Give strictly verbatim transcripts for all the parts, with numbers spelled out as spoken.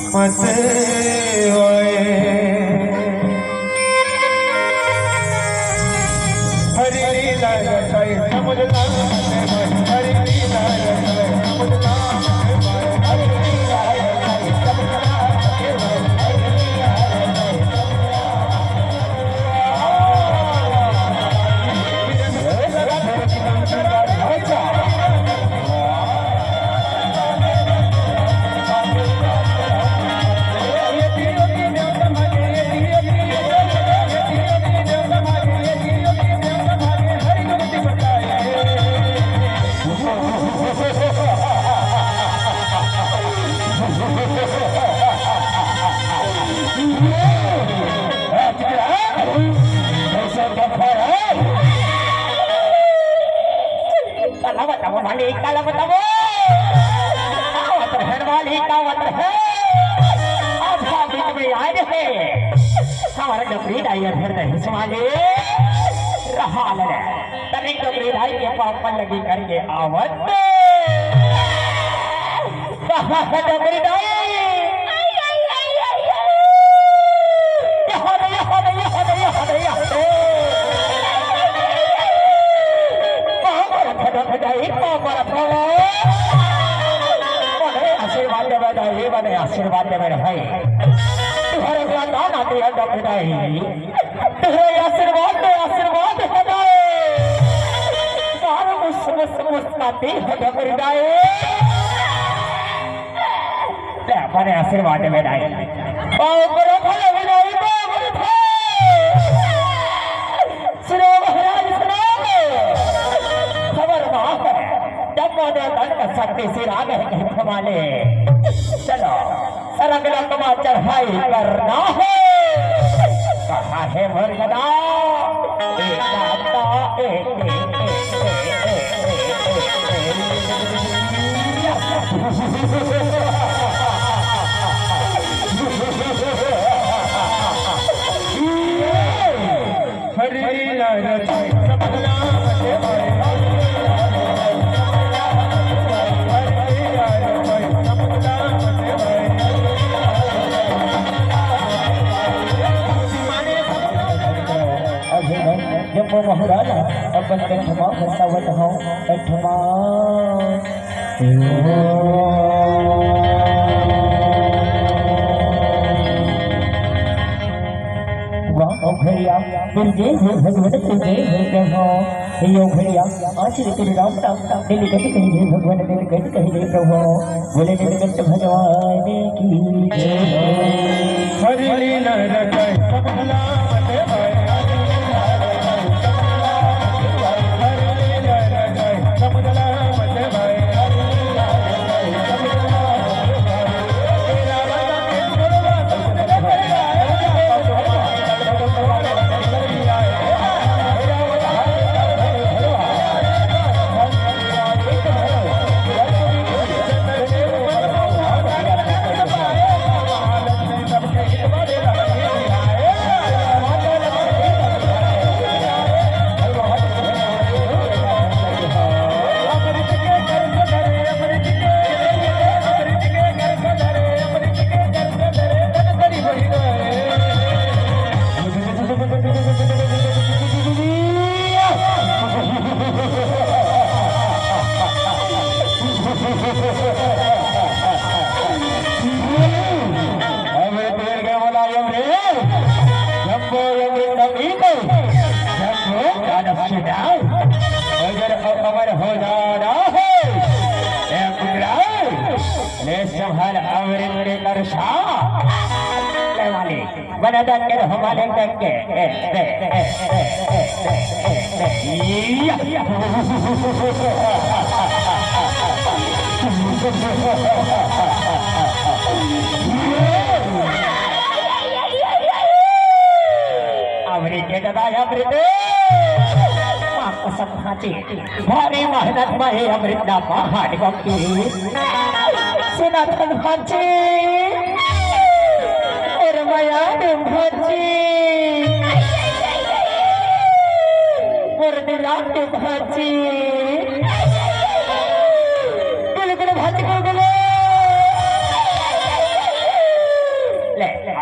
मत होए। हरि लीला रचाई समुझ ना मत होए। हरि लीला रचाई समुझ ना मत होए। हरि लीला रचाई समुझ ना मत होए। हरि लीला रचाई समुझ ना मत होए। काला बताओ मालिक, काला बताओ। का होत हे मालिक, का होत हे? अब का बीच में आए रहे। हमारा डोकरी दाई अधर नहीं संभाले। रहा ले। तनिक डोकरी दाई के पाँव पर लगी करके आवत। कहाँ है डोकरी दाई? यहाँ दे, यहाँ दे, यहाँ दे, यहाँ दे, यहाँ दे। पाँव पर खड़ा हो जाई, पाँव पर खड़ा। मने आशीर्वाद देवे दाई, मने आशीर्वाद देवे रे भाई। तुहरे का दाना दिया डोकरी दाई। तोहरे आशीर्वाद में आशीर्वाद हे दाई। बार मुस मुस मुस्काती हे डोकरी दाई। ले, बने आशीर्वाद में दाई। बाप रे, भले भी दाई, बाप रे, भले। सुनो महाराज, सुनो। खबर माँ है। जब मोदे धन का शक्ति सिर आ गए कहीं घुमा ले। चलो। सरग लकवा चढ़ाई करना है। कहाँ है मोर गदा? ए दाता, ए, ए, ए, ए, ए, ए, ए, ए, ए, ए, ए, ए, हरि नारद अघे न जम्मो महुरा ला अपन कंठ मा बसावत हौं, कंठ मा। वाह, ओ घड़िया, तुझे हे भगवान, तुझे हे प्रभु। हे ओ घड़िया, आज रे तेरे राम राम, दिल गज कही हे भगवान, दिल गज कही हे प्रभु। बोले नीलकंठ भगवान की जय। हरि लीला रचाई सब भला मत भाई। हरि लीला रचाई सब भला मत भाई। अमृत मिल गया बोला यम रे, जम्बो यम रे तमीको, जम्बो कानस चिनाई, अगर अमर हो जाना है, ए पुत्राई, ले संभाल अमृत के करसा, ले वाली। बना दंगे, हमारे दंगे। ए, ए, ए, ए, ए, ए, ए, ए, या। अमृत के दादा, अमृत। माँ कसम खाती। भारी मेहनत में हे अमृत ना पहाड़ बंदी। सुना धन भांची, और मया धन भांची, और दिला धन भांची, गुलगुल भांची गुलगुल।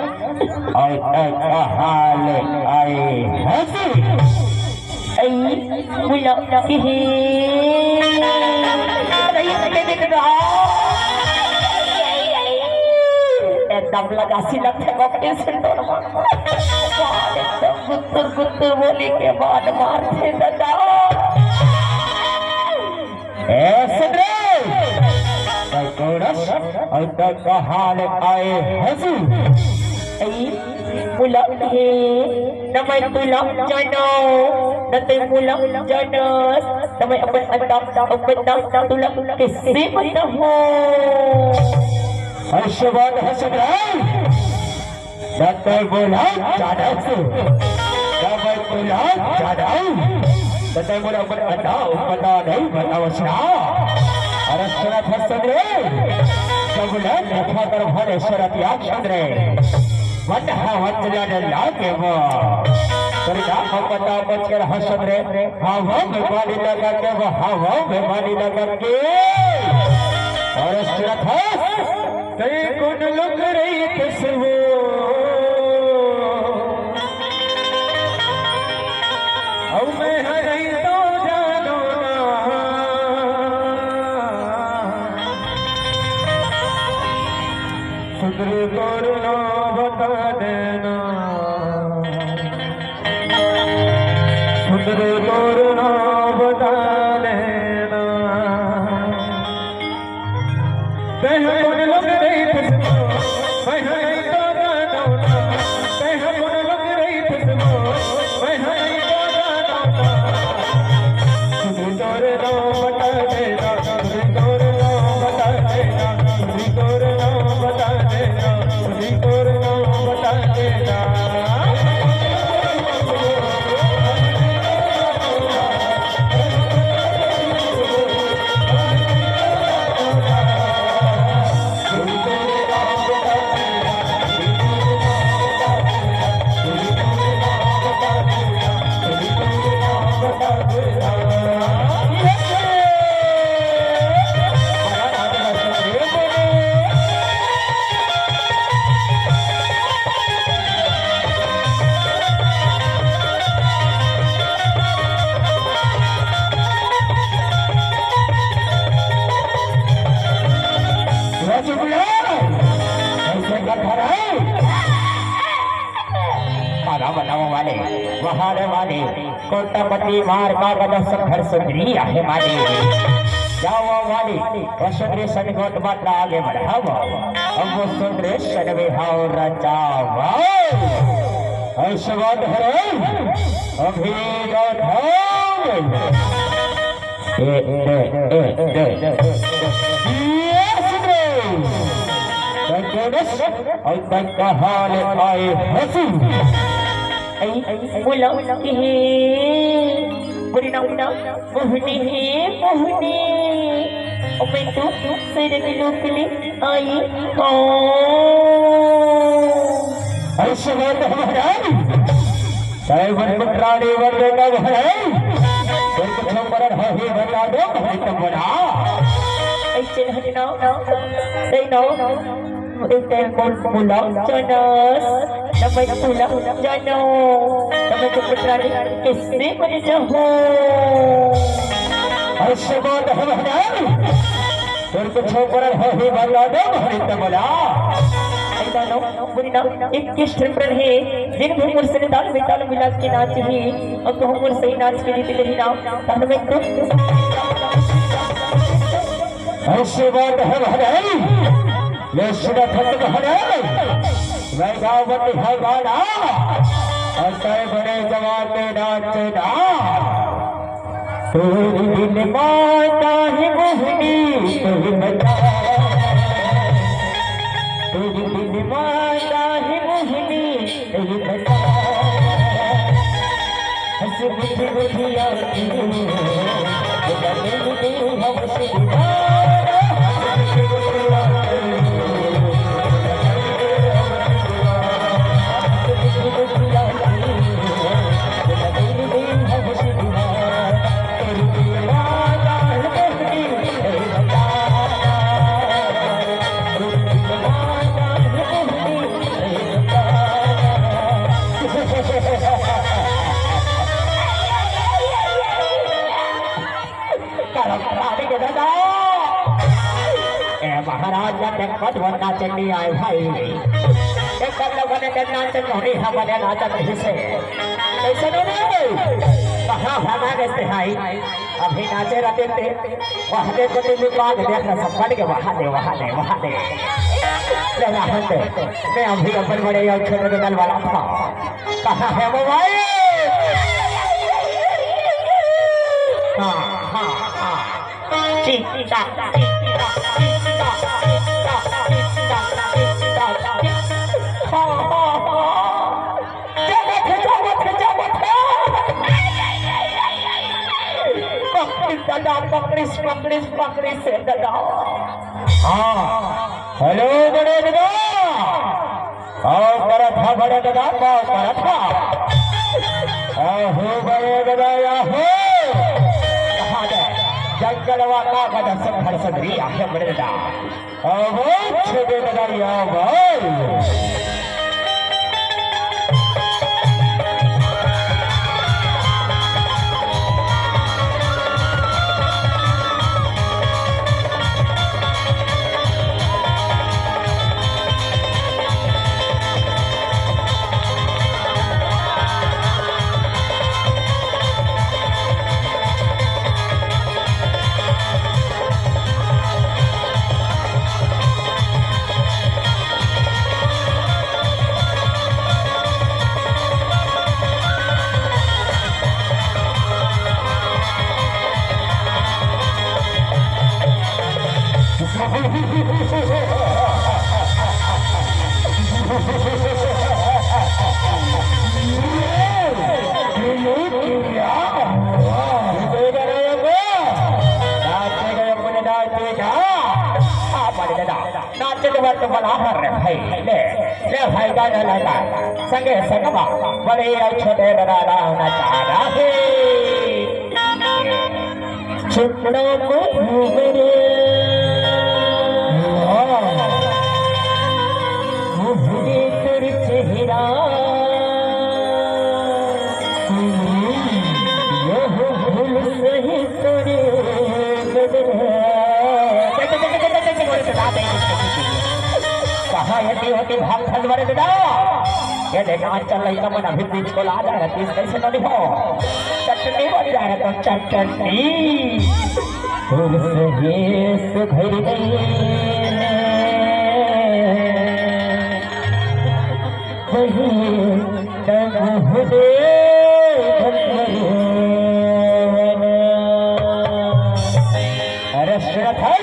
अउ त कहाले आए हंसी। अई, मुला, ही, ही। अरे, ये देख, देख, देख। एकदम लगा सिलक थे, कॉकटेल से डर मार। एकदम गुत्तुर, गुत्तुर बोली के बाद मार थे दादा। ए सुन रे, तै कोड़स अउ तै कहाले आए हंसी। अई, मुला हे, न मैं तुला जानो, न तै मुला जानस, न मैं अपन अंडा, अपन अंडा तुला किसे बताऊं? ऐसे बात है सुन रे। न तै मोला जानस, न मैं तुला जानस। न तै मोला अपन अंडा, अपन अंडा नहीं बतावस ना। अरे सुनत हस सुन रे, सब ले देखा कर भले सुरतिया सुन रे। वट हा वट जाने लागे वो। पर ना हम बता बच कर हंस रे। हवा में पानी लगा के वो, हवा में पानी लगा के। अरे सुनत हस। तै कोन लोग रहिथस वो? अउ मैं हरई तो जानो ना। सुंदर तोर नाम बता देना। सुंदर तोर नाम बता देना। तै ह कोन लोग रहिथस वो, मैं ह नहीं तो जानो ना। तै ह कोन लोग रहिथस वो, मैं ह नहीं तो जानो ना। सुधी तोर नाम बता देना, सुधी तोर नाम बता देना, सुधी तोर नाम बता देना, सुधी तोर नाम बता देना। रसगुल्ला, ऐसे कथा रहे। राम नाम वाले, वहारे वाले, कोटापति मार का गदा सब घर सुंदरी आहे माले। जावा वाले, वसुंदरी सन गोट माता आगे बढ़ावा। अब वसुंदरी सन विहाव रचावा। ऐसे बात है, अभी गाथा। ए, ए, ए, ए। Yes, bro। तंग कोनस, अउ तंग कहाँ ले आए हंसी। आई, बोला, हे, बोली ना, बोली ना, मोहनी हे, मोहनी। ओ मैं तो सरग लोक ले आई हूँ। ऐसे बात है महाराज। तय मन पुत्राणी वंदे न भय। तुम कुछ मरण हो ही बता दो, भय तो बना। ऐसे हटना, नहीं ना। एक तय बोल, बोला, चनस, न मैं बोला, जानो। न मैं तो पुत्राणी, किससे बन जाऊँ? ऐसे बात है महाराज। तोर कुछो परल होही बंदा दे मोहरी त बोला। ऐसा नो, बुरी ना, एक किस ठन परल हे, जिन भी मोर से ताल में ताल मिला के नाच ही, अब तो मोर सही नाच के रीति नहीं ना, तब मैं तो। ऐसे बात है भले, ये सुना थक भले, मैं गाँव बंदी है गाना, और कई बड़े जवान में नाचना। तोर बिन माता ही मोहनी, तोर बता। तोर बिन माता ही मोहनी, तोर बता। हंस मीठी मीठी आँखी, बता दे दे हम सितारा। हंस मीठी मीठी आँखी, करम रानी के दादा। ए महाराज, या देखत हो नाचनी आए भाई। एक कर लोगों ने नाचन होनी, हम बने नाचत रही से। कैसे नो रे? कहाँ भागा गए थे भाई? अभी नाचे रहते थे। वहाँ दे को टीवी को आगे देख रहा सब बढ़ के वहाँ दे, वहाँ दे, वहाँ दे। ले रहा हम दे। मैं अभी अपन बड़े और छोटे के दल वाला था। कहाँ है वो भाई? हाँ, हाँ, हाँ। चिंता, चिंता, चिंता, चिंता, चिंता, चिंता, चिंता, चिंता। हाँ, हाँ, हाँ। जगत है, जगत है, जगत है। पकड़ी दादा, पकड़ी, पकड़ी, पकड़ी से दादा। हाँ। हेलो, बड़े दादा। पाँव परत हा बड़े दादा, पाँव परत हा। आहो बड़े दादा, आहो। कहाँ गए? जंगलवा का बजा सब घर सब री आहे बड़े दादा। आहो छोटे दादा, आहो। नाचे के बाद तो बलाहर रे भाई, ले, ले भाई गाना लगा, संगे संगमा, बड़े और छोटे बड़ा नाचा रहे। चुन्ना को घूमरे, मोहरे तेरे चेहरा। यह भूल सही तोरे बदन। कहाँ होती होती भाग खलवर बेटा? ये देख, आजकल लइका मन अभी बीच को ला जा रहा, तीस कैसे तो नहीं हो। चटनी बन जा रहा, तो चटनी। फूल से ये सुघर गई, वही तब हुए। अरे सुरत है।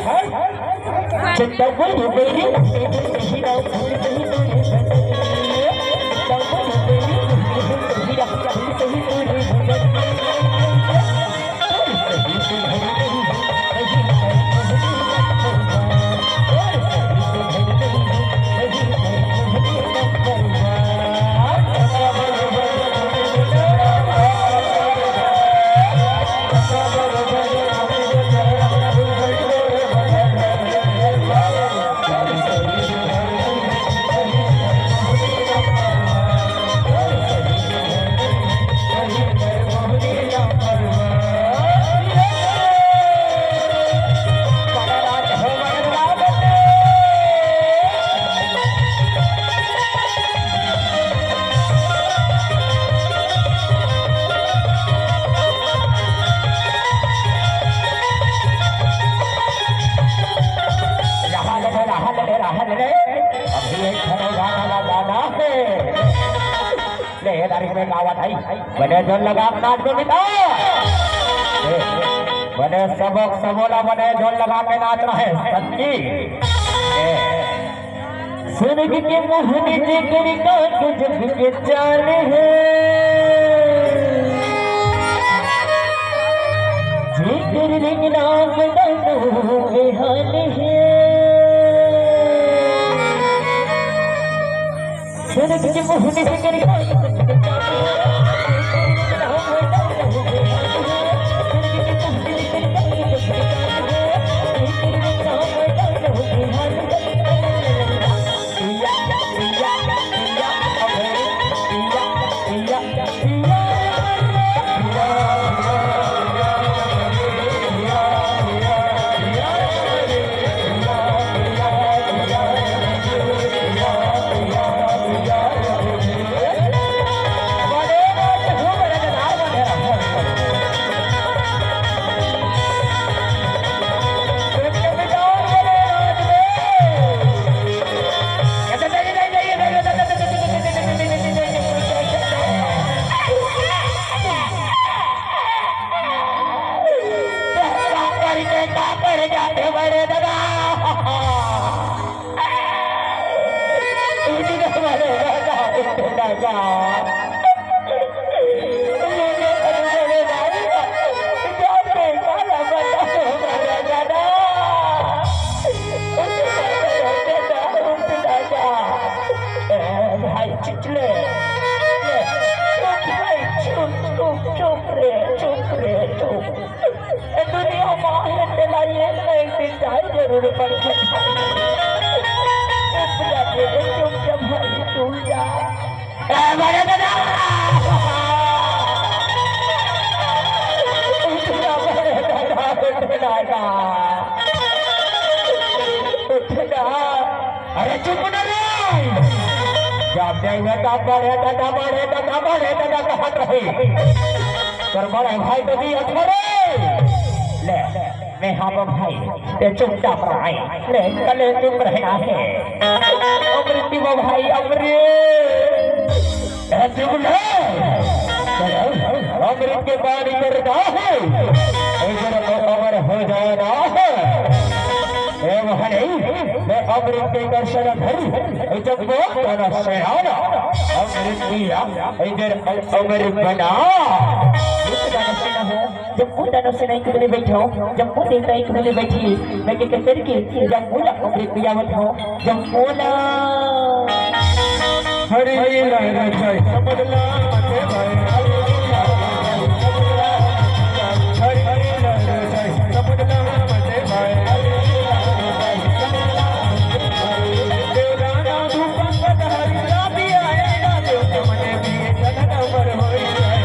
रहल रे, रहल रे, रहल रे। अभी एक ठन गाना ला गाना हे। ले, ये तारीख में गावत हई। बने जोर लगा के नाच को मिटा। ए, बने सबक सबोला बने जोर लगा के नाच रहे। सच्ची। ए, स्वर्ग के मोहन जेकर का गजब के चाल है, जेकर रंगना बड़ा मोह बेहाल है। स्वर्ग के मोहन जेकर का गजब के चाल है। भाई, चुप ले। ले, चुप भाई, चुप, चुप, चुप रे, चुप रे, चुप। ए दुनिया माँ है, तेला ये नहीं पिटाई जरूर पड़ती। चुप जा रे, चुप जा भाई, चुप जा। ए, बड़े दादा! उठ ना, बड़े दादा, उठ ना, उठ ना। अरे चुप ना रे! जब जाइबे तब बड़े दादा, बड़े दादा, बड़े दादा कहत रही। तोर बड़े भाई तो जी अथरे। ले, मैं हाँ वो भाई, ते चुपचाप रहे। ले, कले चुप रहना है। अमृति वो भाई, अमृत। ए, चुप ले। अमृत के पानी करना है। इधर अमर हो जाना है। ए वहां नहीं, मैं अमृत के दर्शन धरी, जब वो तन से आना, अमृत पिया, इधर अमर बना। एक गाना सुना हो, जब वो तन से नहीं कबले बैठो, जब वो देवता एक कबले बैठी, मैं के कहते कि जब वो ला अमृत पिया मत हो, जब वो ला। हरे लाल जय समझला मते भाई। हरे लाल जय समझला मते भाई। देवदाना धूप पद हरि राती आए ना देव के मने भी चलन अमर होई जाए।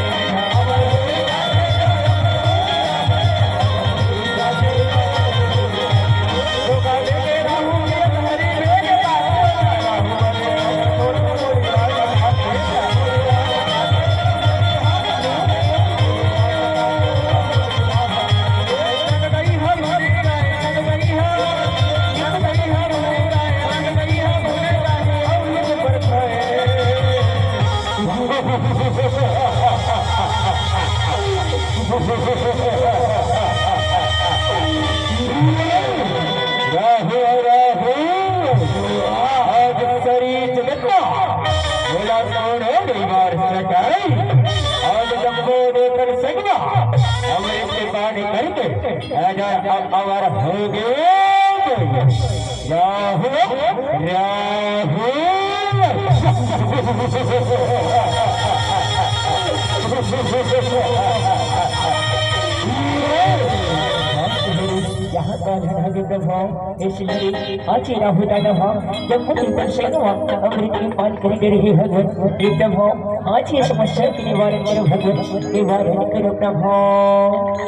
राहु, राहु, आज सरी जगत मा, बोला कौन है दीवार सरकारी? आज जम्बो देकर संगमा, अमृत के पानी करके, राजा अब अवर हो गए। राहु, राहु। यहाँ का धन है विक्रम भाव, इसलिए आज ही राहु दादा भाव, जब मुझे दर्शन हुआ, अमृत की पान कर दे रहे भगवान विक्रम भाव, आज ये समस्या के निवारण करो भगवान, निवारण करो प्रभु।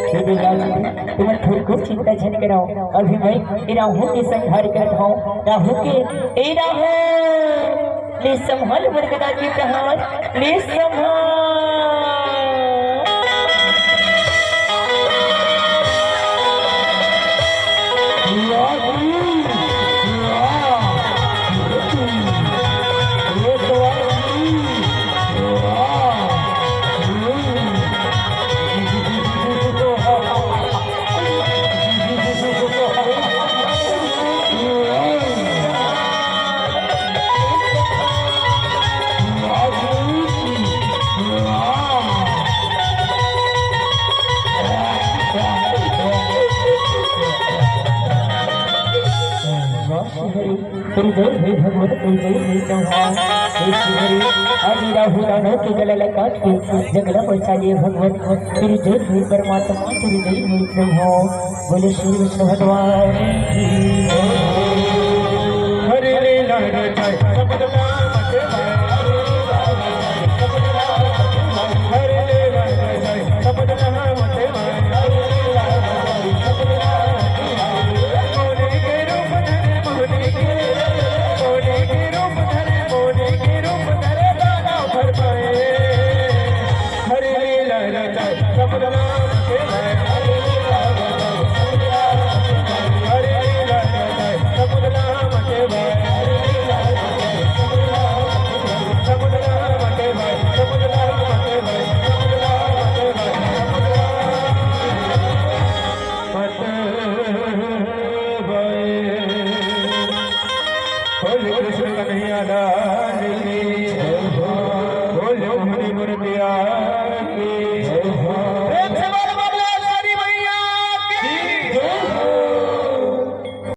हे दुर्गा जी, तुम ठोको चिंता झन कराओ, अभी मैं ए राहु के संहार करत हौं। राहु के, ए राहु, ले संभाल मुर्गदा के प्रहार, ले संभाल। तेरी जय हे भगवत, तेरी जय हे प्रभु। हे श्री हरि, आज राहु दानव के गला ला काट के जंगला पहुंचा लिए भगवत। तेरी जय हे परमात्मा, तेरी जय हे प्रभु। बोले श्री विष्णु भगवान की जय। हरि लीला रचाए सब जगत मा। बोल कृष्ण कन्हैया लाल की जय।